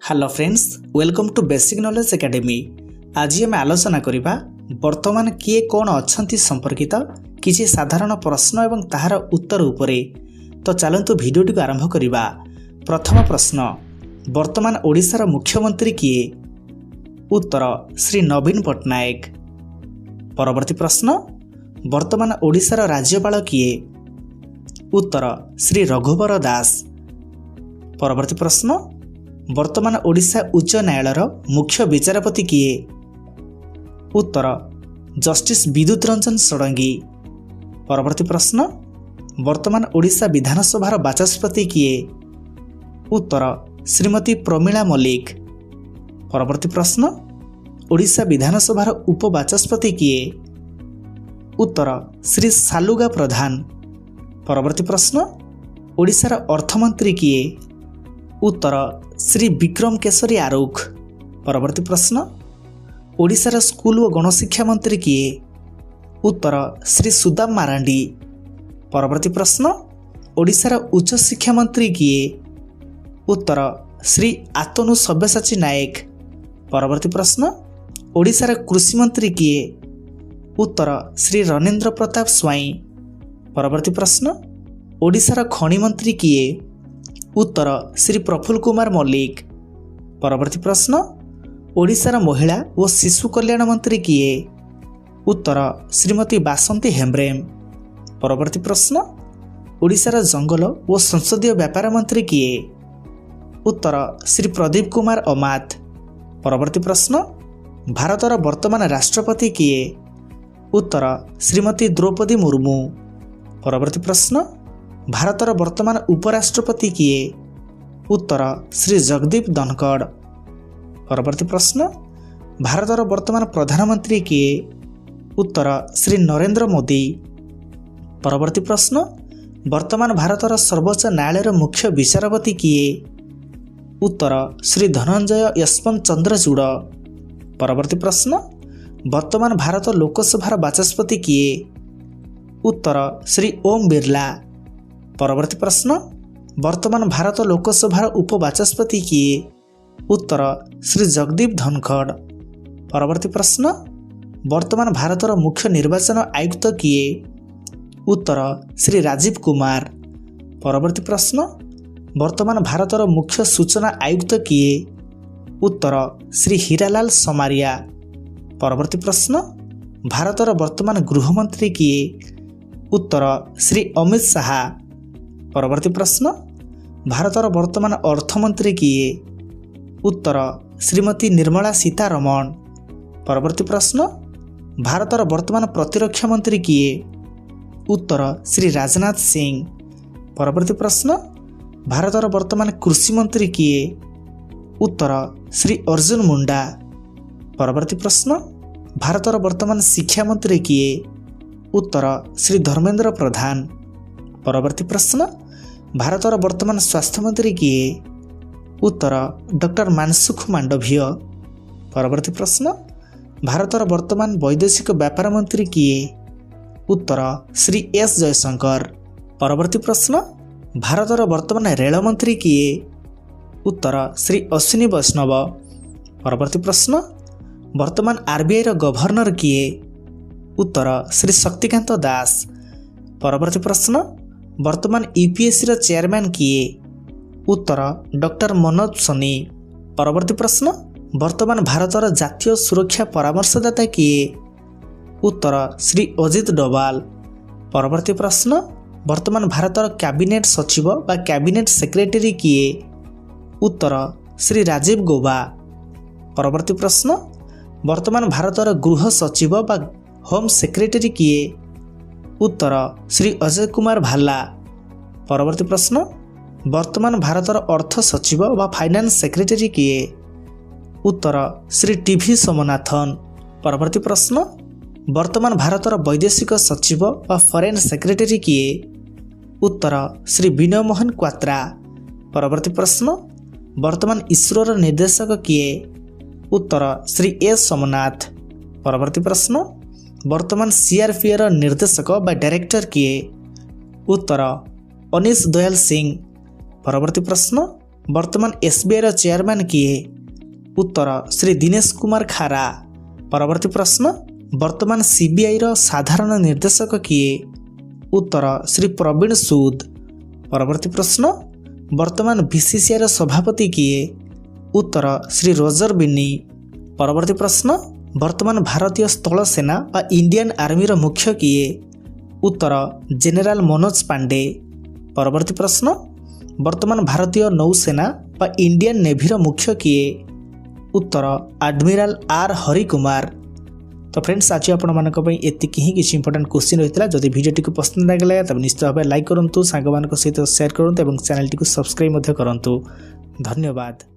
Hello friends, welcome to Basic Knowledge Academy. ଆଜି ଆମେ ଆଲୋଚନା କରିବା ବର୍ତ୍ତମାନ କିଏ କ'ଣ ଅଛନ୍ତି ସମ୍ପର୍କିତ କିଛି ସାଧାରଣ ପ୍ରଶ୍ନ ଏବଂ ତାହାର ଉତ୍ତର ଉପରେ। ତ ଚାଲନ୍ତୁ ଭିଡ଼ିଓଟିକୁ ଆରମ୍ଭ କରିବା। ପ୍ରଥମ ପ୍ରଶ୍ନ, ବର୍ତ୍ତମାନ ଓଡ଼ିଶାର ମୁଖ୍ୟମନ୍ତ୍ରୀ କିଏ? ଉତ୍ତର, ଶ୍ରୀ ନବୀନ ପଟ୍ଟନାୟକ। ପରବର୍ତ୍ତୀ ପ୍ରଶ୍ନ, ବର୍ତ୍ତମାନ ଓଡ଼ିଶାର ରାଜ୍ୟପାଳ କିଏ? ଉତ୍ତର, ଶ୍ରୀ ରଘୁବର ଦାସ। ପରବର୍ତ୍ତୀ ପ୍ରଶ୍ନ, ବର୍ତ୍ତମାନ ଓଡ଼ିଶା ଉଚ୍ଚ ନ୍ୟାୟାଳୟର ମୁଖ୍ୟ ବିଚାରପତି କିଏ? ଉତ୍ତର, ଜଷ୍ଟିସ୍ ବିଦ୍ୟୁତ ରଞ୍ଜନ ଷଡ଼ଙ୍ଗୀ। ପରବର୍ତ୍ତୀ ପ୍ରଶ୍ନ, ବର୍ତ୍ତମାନ ଓଡ଼ିଶା ବିଧାନସଭାର ବାଚସ୍ପତି କିଏ? ଉତ୍ତର, ଶ୍ରୀମତୀ ପ୍ରମିଳା ମଲ୍ଲିକ। ପରବର୍ତ୍ତୀ ପ୍ରଶ୍ନ, ଓଡ଼ିଶା ବିଧାନସଭାର ଉପବାଚସ୍ପତି କିଏ? ଉତ୍ତର, ଶ୍ରୀ ସାଲୁଗା ପ୍ରଧାନ। ପରବର୍ତ୍ତୀ ପ୍ରଶ୍ନ, ଓଡ଼ିଶାର ଅର୍ଥମନ୍ତ୍ରୀ କିଏ? ଉତ୍ତର, ଶ୍ରୀ ବିକ୍ରମ କେଶରୀ ଆରୁଖ। ପରବର୍ତ୍ତୀ ପ୍ରଶ୍ନ, ଓଡ଼ିଶାର ସ୍କୁଲ ଓ ଗଣଶିକ୍ଷା ମନ୍ତ୍ରୀ କିଏ? ଉତ୍ତର, ଶ୍ରୀ ସୁଦାମ ମାରାଣ୍ଡି। ପରବର୍ତ୍ତୀ ପ୍ରଶ୍ନ, ଓଡ଼ିଶାର ଉଚ୍ଚଶିକ୍ଷା ମନ୍ତ୍ରୀ କିଏ? ଉତ୍ତର, ଶ୍ରୀ ଆତନୁ ସବ୍ୟସାଚୀ ନାୟକ। ପରବର୍ତ୍ତୀ ପ୍ରଶ୍ନ, ଓଡ଼ିଶାର କୃଷିମନ୍ତ୍ରୀ କିଏ? ଉତ୍ତର, ଶ୍ରୀ ରଣେନ୍ଦ୍ର ପ୍ରତାପ ସ୍ୱାଇଁ। ପରବର୍ତ୍ତୀ ପ୍ରଶ୍ନ, ଓଡ଼ିଶାର ଖଣି ମନ୍ତ୍ରୀ କିଏ? ଉତ୍ତର, ଶ୍ରୀ ପ୍ରଫୁଲ୍ଲ କୁମାର ମଲ୍ଲିକ। ପରବର୍ତ୍ତୀ ପ୍ରଶ୍ନ, ଓଡ଼ିଶାର ମହିଳା ଓ ଶିଶୁ କଲ୍ୟାଣ ମନ୍ତ୍ରୀ କିଏ? ଉତ୍ତର, ଶ୍ରୀମତୀ ବାସନ୍ତୀ ହେମ୍ବ୍ରେମ। ପରବର୍ତ୍ତୀ ପ୍ରଶ୍ନ, ଓଡ଼ିଶାର ଜଙ୍ଗଲ ଓ ସଂସଦୀୟ ବ୍ୟାପାର ମନ୍ତ୍ରୀ କିଏ? ଉତ୍ତର, ଶ୍ରୀ ପ୍ରଦୀପ କୁମାର ଅମାତ। ପରବର୍ତ୍ତୀ ପ୍ରଶ୍ନ, ଭାରତର ବର୍ତ୍ତମାନ ରାଷ୍ଟ୍ରପତି କିଏ? ଉତ୍ତର, ଶ୍ରୀମତୀ ଦ୍ରୌପଦୀ ମୁର୍ମୁ। ପରବର୍ତ୍ତୀ ପ୍ରଶ୍ନ, ଭାରତର ବର୍ତ୍ତମାନ ଉପରାଷ୍ଟ୍ରପତି କିଏ? ଉତ୍ତର, ଶ୍ରୀ ଜଗଦୀପ ଧନଖଡ଼। ପରବର୍ତ୍ତୀ ପ୍ରଶ୍ନ, ଭାରତର ବର୍ତ୍ତମାନ ପ୍ରଧାନମନ୍ତ୍ରୀ କିଏ? ଉତ୍ତର, ଶ୍ରୀ ନରେନ୍ଦ୍ର ମୋଦି। ପରବର୍ତ୍ତୀ ପ୍ରଶ୍ନ, ବର୍ତ୍ତମାନ ଭାରତର ସର୍ବୋଚ୍ଚ ନ୍ୟାୟାଳୟର ମୁଖ୍ୟ ବିଚାରପତି କିଏ? ଉତ୍ତର, ଶ୍ରୀ ଧନଞ୍ଜୟ ୟଶବନ୍ତ ଚନ୍ଦ୍ରଚୂଡ଼। ପରବର୍ତ୍ତୀ ପ୍ରଶ୍ନ, ବର୍ତ୍ତମାନ ଭାରତ ଲୋକସଭାର ବାଚସ୍ପତି କିଏ? ଉତ୍ତର, ଶ୍ରୀ ଓମ୍ ବିର୍ଲା। ପରବର୍ତ୍ତୀ ପ୍ରଶ୍ନ, ବର୍ତ୍ତମାନ ଭାରତ ଲୋକସଭାର ଉପବାଚସ୍ପତି କିଏ? ଉତ୍ତର, ଶ୍ରୀ ଜଗଦୀପ ଧନଖଡ଼। ପରବର୍ତ୍ତୀ ପ୍ରଶ୍ନ, ବର୍ତ୍ତମାନ ଭାରତର ମୁଖ୍ୟ ନିର୍ବାଚନ ଆୟୁକ୍ତ କିଏ? ଉତ୍ତର, ଶ୍ରୀ ରାଜୀବ କୁମାର। ପରବର୍ତ୍ତୀ ପ୍ରଶ୍ନ, ବର୍ତ୍ତମାନ ଭାରତର ମୁଖ୍ୟ ସୂଚନା ଆୟୁକ୍ତ କିଏ? ଉତ୍ତର, ଶ୍ରୀ ହୀରାଲାଲ ସମାରିଆ। ପରବର୍ତ୍ତୀ ପ୍ରଶ୍ନ, ଭାରତର ବର୍ତ୍ତମାନ ଗୃହମନ୍ତ୍ରୀ କିଏ? ଉତ୍ତର, ଶ୍ରୀ ଅମିତ ଶାହା। ପରବର୍ତ୍ତୀ ପ୍ରଶ୍ନ, ଭାରତର ବର୍ତ୍ତମାନ ଅର୍ଥମନ୍ତ୍ରୀ କିଏ? ଉତ୍ତର, ଶ୍ରୀମତୀ ନିର୍ମଳା ସୀତାରମଣ। ପରବର୍ତ୍ତୀ ପ୍ରଶ୍ନ, ଭାରତର ବର୍ତ୍ତମାନ ପ୍ରତିରକ୍ଷା ମନ୍ତ୍ରୀ କିଏ? ଉତ୍ତର, ଶ୍ରୀ ରାଜନାଥ ସିଂ। ପରବର୍ତ୍ତୀ ପ୍ରଶ୍ନ, ଭାରତର ବର୍ତ୍ତମାନ କୃଷିମନ୍ତ୍ରୀ କିଏ? ଉତ୍ତର, ଶ୍ରୀ ଅର୍ଜୁନ ମୁଣ୍ଡା। ପରବର୍ତ୍ତୀ ପ୍ରଶ୍ନ, ଭାରତର ବର୍ତ୍ତମାନ ଶିକ୍ଷାମନ୍ତ୍ରୀ କିଏ? ଉତ୍ତର, ଶ୍ରୀ ଧର୍ମେନ୍ଦ୍ର ପ୍ରଧାନ। ପରବର୍ତ୍ତୀ ପ୍ରଶ୍ନ, ଭାରତର ବର୍ତ୍ତମାନ ସ୍ୱାସ୍ଥ୍ୟମନ୍ତ୍ରୀ କିଏ? ଉତ୍ତର, ଡକ୍ଟର ମାନସୁଖ ମାଣ୍ଡଭୀୟ। ପରବର୍ତ୍ତୀ ପ୍ରଶ୍ନ, ଭାରତର ବର୍ତ୍ତମାନ ବୈଦେଶିକ ବ୍ୟାପାର ମନ୍ତ୍ରୀ କିଏ? ଉତ୍ତର, ଶ୍ରୀ ଏସ୍ ଜୟଶଙ୍କର। ପରବର୍ତ୍ତୀ ପ୍ରଶ୍ନ, ଭାରତର ବର୍ତ୍ତମାନ ରେଳମନ୍ତ୍ରୀ କିଏ? ଉତ୍ତର, ଶ୍ରୀ ଅଶ୍ୱିନୀ ବୈଷ୍ଣବ। ପରବର୍ତ୍ତୀ ପ୍ରଶ୍ନ, ବର୍ତ୍ତମାନ ଆର୍ବିଆଇର ଗଭର୍ଣ୍ଣର କିଏ? ଉତ୍ତର, ଶ୍ରୀ ଶକ୍ତିକାନ୍ତ ଦାସ। ପରବର୍ତ୍ତୀ ପ୍ରଶ୍ନ, ବର୍ତ୍ତମାନ ୟୁପିଏସ୍ସିର ଚେୟାରମ୍ୟାନ୍ କିଏ? ଉତ୍ତର, ଡକ୍ଟର ମନୋଜ ସୋନି। ପରବର୍ତ୍ତୀ ପ୍ରଶ୍ନ, ବର୍ତ୍ତମାନ ଭାରତର ଜାତୀୟ ସୁରକ୍ଷା ପରାମର୍ଶଦାତା କିଏ? ଉତ୍ତର, ଶ୍ରୀ ଅଜିତ ଡୋଭାଲ। ପରବର୍ତ୍ତୀ ପ୍ରଶ୍ନ, ବର୍ତ୍ତମାନ ଭାରତର କ୍ୟାବିନେଟ୍ ସଚିବ ବା କ୍ୟାବିନେଟ୍ ସେକ୍ରେଟାରୀ କିଏ? ଉତ୍ତର, ଶ୍ରୀ ରାଜୀବ ଗୌବା। ପରବର୍ତ୍ତୀ ପ୍ରଶ୍ନ, ବର୍ତ୍ତମାନ ଭାରତର ଗୃହ ସଚିବ ବା ହୋମ୍ ସେକ୍ରେଟାରୀ କିଏ? ଉତ୍ତର, ଶ୍ରୀ ଅଜୟ କୁମାର ଭାଲ୍ଲା। ପରବର୍ତ୍ତୀ ପ୍ରଶ୍ନ, ବର୍ତ୍ତମାନ ଭାରତର ଅର୍ଥ ସଚିବ ବା ଫାଇନାନ୍ସ ସେକ୍ରେଟାରୀ କିଏ? ଉତ୍ତର, ଶ୍ରୀ ଟିଭି ସୋମନାଥନ। ପରବର୍ତ୍ତୀ ପ୍ରଶ୍ନ, ବର୍ତ୍ତମାନ ଭାରତର ବୈଦେଶିକ ସଚିବ ବା ଫରେନ୍ ସେକ୍ରେଟାରୀ କିଏ? ଉତ୍ତର, ଶ୍ରୀ ବିନୟ ମୋହନ କ୍ୱାତ୍ରା। ପରବର୍ତ୍ତୀ ପ୍ରଶ୍ନ, ବର୍ତ୍ତମାନ ଇସ୍ରୋର ନିର୍ଦ୍ଦେଶକ କିଏ? ଉତ୍ତର, ଶ୍ରୀ ଏସ୍ ସୋମନାଥ। ପରବର୍ତ୍ତୀ ପ୍ରଶ୍ନ, ବର୍ତ୍ତମାନ ସିଆର୍ପିଏର ନିର୍ଦ୍ଦେଶକ ବା ଡାଇରେକ୍ଟର କିଏ? ଉତ୍ତର, ଅନିଶ ଦୟାଲ ସିଂ। ପରବର୍ତ୍ତୀ ପ୍ରଶ୍ନ, ବର୍ତ୍ତମାନ ଏସ୍ବିଆଇର ଚେୟାରମ୍ୟାନ୍ କିଏ? ଉତ୍ତର ଶ୍ରୀ ଦିନେଶ କୁମାର ଖାରା। ପରବର୍ତ୍ତୀ ପ୍ରଶ୍ନ, ବର୍ତ୍ତମାନ ସିବିଆଇର ସାଧାରଣ ନିର୍ଦ୍ଦେଶକ କିଏ? ଉତ୍ତର ଶ୍ରୀ ପ୍ରବୀଣ ସୁଦ। ପରବର୍ତ୍ତୀ ପ୍ରଶ୍ନ, ବର୍ତ୍ତମାନ ବିସିସିଆଇର ସଭାପତି କିଏ? ଉତ୍ତର ଶ୍ରୀ ରୋଜର ବିନ୍ନି। ପରବର୍ତ୍ତୀ ପ୍ରଶ୍ନ, ବର୍ତ୍ତମାନ ଭାରତୀୟ ସ୍ଥଳ ସେନା ବା ଇଣ୍ଡିଆନ୍ ଆର୍ମିର ମୁଖ୍ୟ କିଏ? ଉତ୍ତର ଜେନେରାଲ ମନୋଜ ପାଣ୍ଡେ। ପରବର୍ତ୍ତୀ ପ୍ରଶ୍ନ, ବର୍ତ୍ତମାନ ଭାରତୀୟ ନୌସେନା ବା ଇଣ୍ଡିଆନ୍ ନେଭିର ମୁଖ୍ୟ କିଏ? ଉତ୍ତର ଆଡମିରାଲ ଆର୍ ହରିକୁମାର। ତ ଫ୍ରେଣ୍ଡସ୍, ଆଜି ଆପଣମାନଙ୍କ ପାଇଁ ଏତିକି ହିଁ କିଛି ଇମ୍ପୋର୍ଟାଣ୍ଟ କ୍ୱେଶ୍ଚିନ୍ ରହିଥିଲା। ଯଦି ଭିଡ଼ିଓଟିକୁ ପସନ୍ଦ ଲାଗିଲା, ତେବେ ନିଶ୍ଚିତ ଭାବେ ଲାଇକ୍ କରନ୍ତୁ, ସାଙ୍ଗମାନଙ୍କ ସହିତ ସେୟାର କରନ୍ତୁ ଏବଂ ଚ୍ୟାନେଲଟିକୁ ସବସ୍କ୍ରାଇବ୍ ମଧ୍ୟ କରନ୍ତୁ। ଧନ୍ୟବାଦ।